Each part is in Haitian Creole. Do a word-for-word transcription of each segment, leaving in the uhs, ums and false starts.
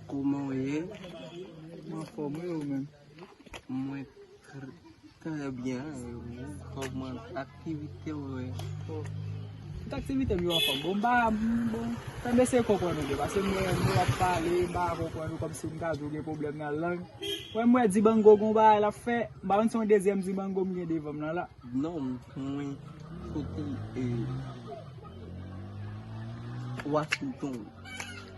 Kòman w ye? Mwen anfòm, wi, ou menm? Mwen tr- trè byen. E ou, kòman aktivite w ye? Bon. Tout aktivite m yo anfòm. Bon, m pa, m- bon, fè m eseye konprann ou byen, paske mwen, mwen ap pale, m pa konprann ou, kòmsi m ka di w gen pwoblèm nan lang. Mwen, mwen di Bango gon bagay l ap fè, m pa konn si yon dezyèm di Bango m gen devan m nan la. Non, mwen soti e, Washington.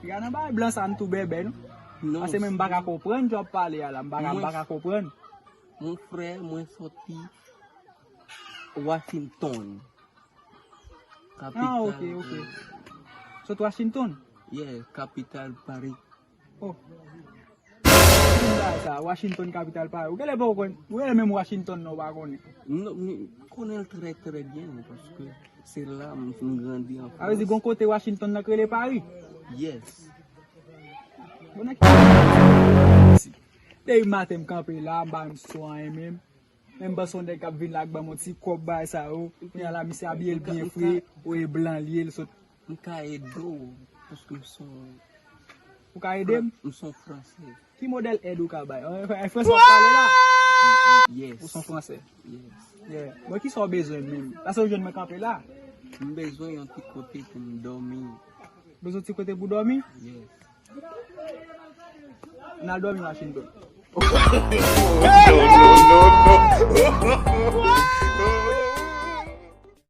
Piga nan bagay blan sa, n tou bèbè, non? Non, Paske mwen, m pa ka konprann jan w ap pale a la, m pa ka, m pa ka konprann. Mon frè, mwen soti Washington. Ah, ok, ok. Sot Washington? Yeah, kapital Paris. Oh. Sa, Washington, kapital Paris. Ou genlè pa w konn, ou genlè menm Washington nan ou pa konnen. Non, m konnen l trè, trè byen, paske se la m m grandi an A vle di, gon kote Washington nan k rele Paris? Yes. Bon, nèg. Depi maten m kanpe la, m pa menm sou anyen menm. Menm panse yon nèg k ap vin la k ban m yon ti kòb bagay sa yo. Kounye a la, misye abiye l byen fre, ou e blan l ye, l sot. M ka ede w, paske m son, Ou ka ede m? M son fransè. Ki modèl èd ou ka bay? An, an fransè w ap pale la? Yes. Ou son fransè? Yes. Yeah. Bon, kisa w bezwen menm? Paske w jwenn mwen kanpe la. M bezwen yon ti kote pou m dòmi. Bezwen ti kote pou dòmi? Yes. N al dòmi Washington.